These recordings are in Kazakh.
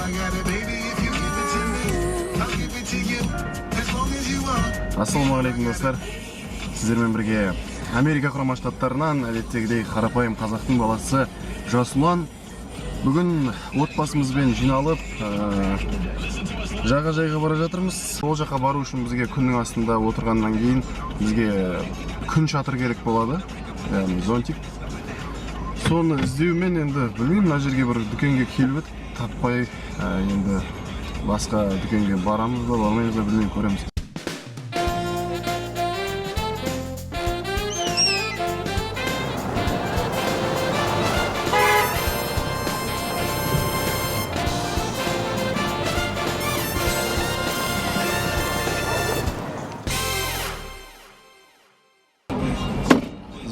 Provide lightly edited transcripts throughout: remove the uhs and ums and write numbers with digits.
I got it, baby. If you give it to me, I'll give it to you. As long as you want. Ассалаумағалейкум, достар! Сіздермен бірге Америка Құрама Штаттарынан әдеттегідей қарапайым қазақтың баласы Жасұлан. Бүгін отбасымызбен жиналып, жағажайға бара жатырмыз. Ол жаққа бару үшін бізге күннің астында отырғаннан кейін бізге күн шатыр керек болады, яғни зонтик. Соны іздеумен енді білмеймін, мына жерге бір дүкенге келіп едік, таппай, енді басқа дүкенге барамыз ба, бармаймыз ба, білмеймін, көреміз.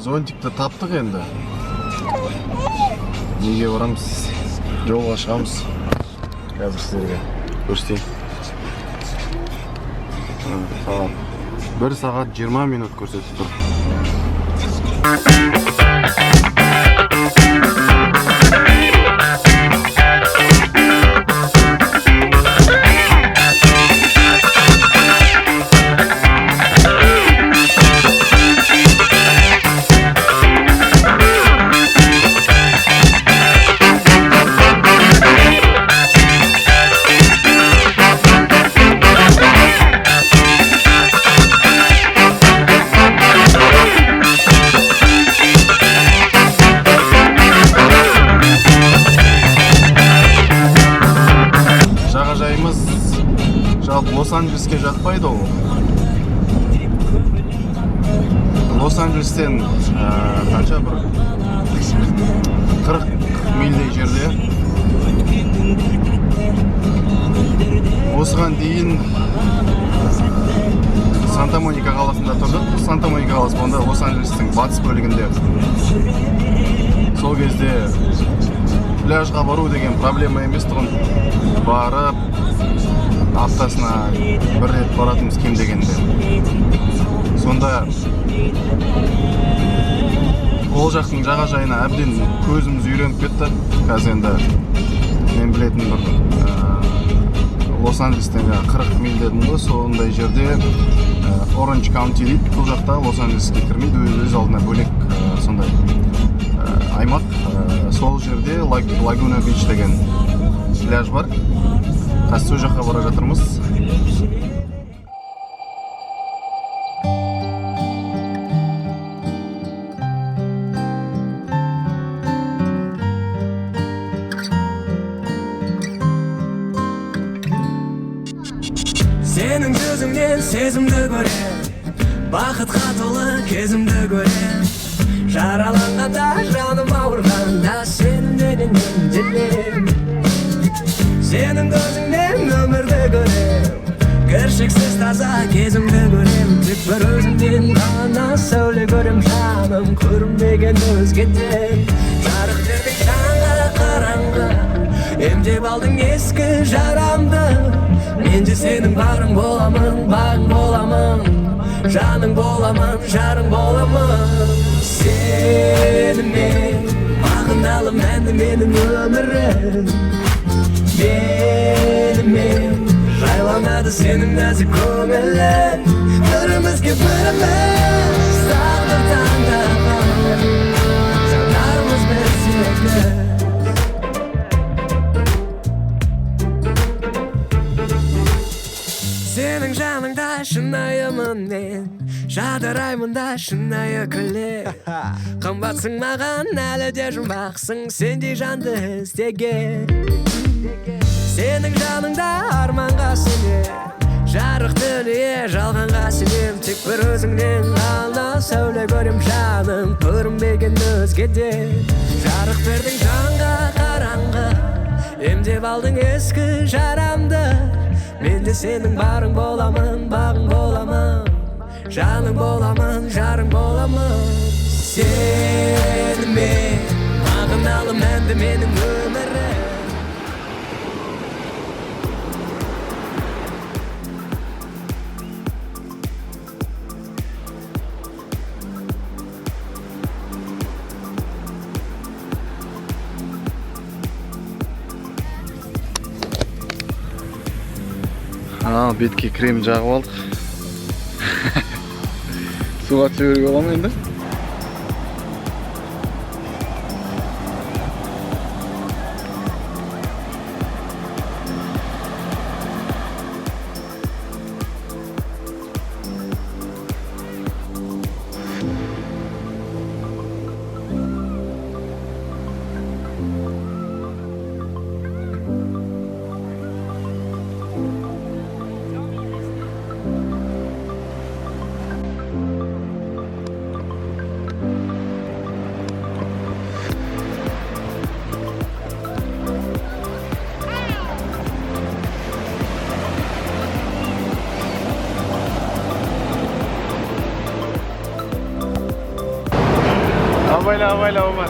Зонтикті таптық, енді неге барамыз, жолға шығамыз. Қазір сіздерге көрсетейін. Сағат 1 сағат 20 минут көрсетіп тұр. Жағажайымыз жалпы Лос Анджелеске жатпайды. Ол Лос Анджелестен қанша, бір 40 мильдей жерде. Осыған дейін Санта Моника қаласында тұрдық. Санта Моника қаласы онда Лос Анджелестің батыс бөлігінде. Сол кезде пляжға бару деген проблема емес тұғын. Барып, аптасына бір рет баратынбыз кем дегенде. Сонда ол жақтың жағажайына әбден көзіміз үйреніп кетті. Қазір енді мен білетін бір Лос Анджелестен жаңағы 40 миль дедім ғой, сондай жерде, Оранж Каунти дейді. Бұл жақта Лос Анджелеске кірмейді, өз алдына бөлек сондай аймақ. Сол жерде Лагуна Бич деген пляж бар. Қазір сол жаққа бара жатырмыз. Сенің жүзіңнен сезімді көрем, бақытқа толы кезімді көрем. Жараланғанда, жаным ауырғанда, сенімменен емделем. Сенің көзіңнен өмірді көрем, кіршіксіз таза кезімді көрем. Тек бір өзіңнен ғана сәуле көрем, жаным, көрінбеген өзгеден. Жарық бердің жанға қараңғы, емдеп алдың ескі жарамды. Мен де сенің барың боламын, бағың боламын, жаның боламын, жарың боламын. Сенімен мағыналы, мәнді менің өмірім. Менімен жайланады сенің нәзік көңілің. Бірімізге біріміз тағдыр таңдаған жандармыз біз екі. Сенің жаныңда шынайымын мен, жадыраймын да шынайы күле. Қымбатсың маған, әлі де жұмбақсың, сендей жанды іздеген. Сенің жаныңда арманға сенем, жарық дүние жалғанға сенем. Тек бір өзіңнен ғана сәуле көрем, жаным, көрінбеген өзгеден. Жарық бердің жанға қараңғы, емдеп алдың ескі жарамды. Мен де сенің барың боламын, бағың боламын, жаның боламын, жарың боламын. Сенімен мағыналы, мәнді менің өмірім. Ал бетке крем жағып алдық. Суға түсе беруге бола ма енді? Абайла, абайла, Омар.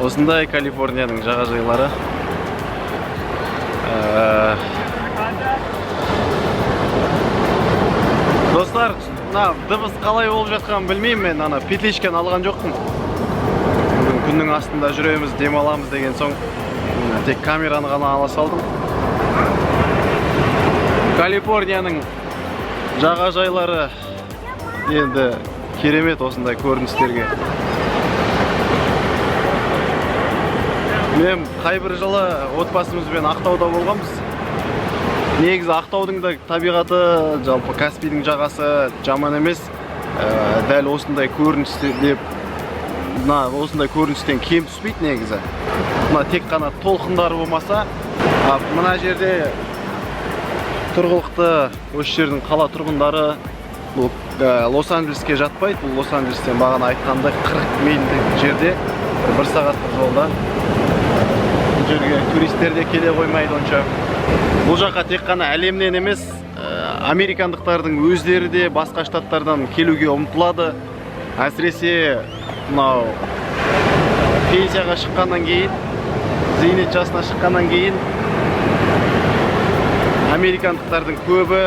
Осындай Калифорнияның жағажайлары. Достар, мына дыбыс қалай болып жатқанын білмеймін мен, ана петличканы алған жоқпын. Бүгін күннің астында жүреміз, демаламыз деген соң тек камераны ғана ала салдым. Калифорнияның жағажайлары енді керемет осындай көріністерге. Мен қай бір жылы отбасымызбен Ақтауда болғанбыз. Негізі Ақтаудың да табиғаты, жалпы Каспийдің жағасы жаман емес. Дәл осындай көрініс деп, мына осындай көріністен кем түспейді негізі. Мына тек қана толқындары болмаса, мына жерде тұрғылықты осы жердің қала тұрғындары бұл, Лос-Анджелеске жатпайды. Бұл Лос-Анджелестен бағана айтқандай 40 мильдік жерде, бір сағаттық жолда. Бұл жерге туристер де келе қоймайды онша. Бұл жаққа тек қана әлемнен емес, американдықтардың өздері де басқа штаттардан келуге ұмтылады. Әсіресе мынау пенсияға шыққаннан кейін, зейнет жасына шыққаннан кейін американдықтардың көбі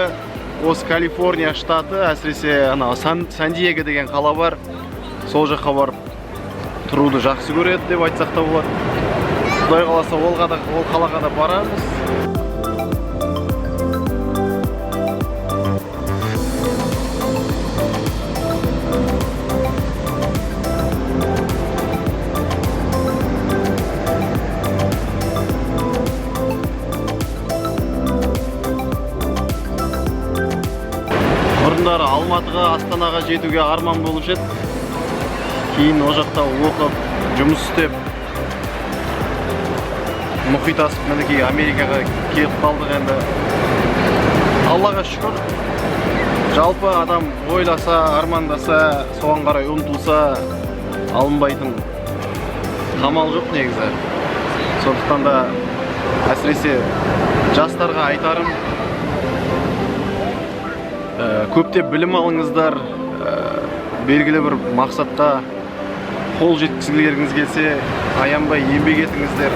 осы Калифорния штаты, әсіресе анау Сан-Диего деген қала бар, сол жаққа барып тұруды жақсы көреді деп айтсақ та болады. Құдай қаласа ол қалаға да барамыз. Бұрындары Алматыға, Астанаға жетуге арман болып еді. Кейін ол жақта оқып, жұмыс істеп, мұхит асып мінекей Америкаға келіп қалдық енді. Аллаға шүкір. Жалпы адам ойласа, армандаса, соған қарай ұмтылса, алынбайтын қамал жоқ негізі. Сондықтан да әсіресе жастарға айтарым, көптеп білім алыңыздар, белгілі бір мақсатқа қол жеткізгілеріңіз келсе, аянбай еңбек етіңіздер.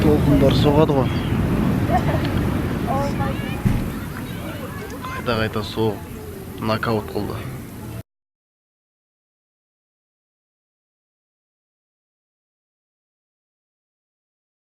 Толқындар соғады ғой. Қайта-қайта соғып нокаут қылды.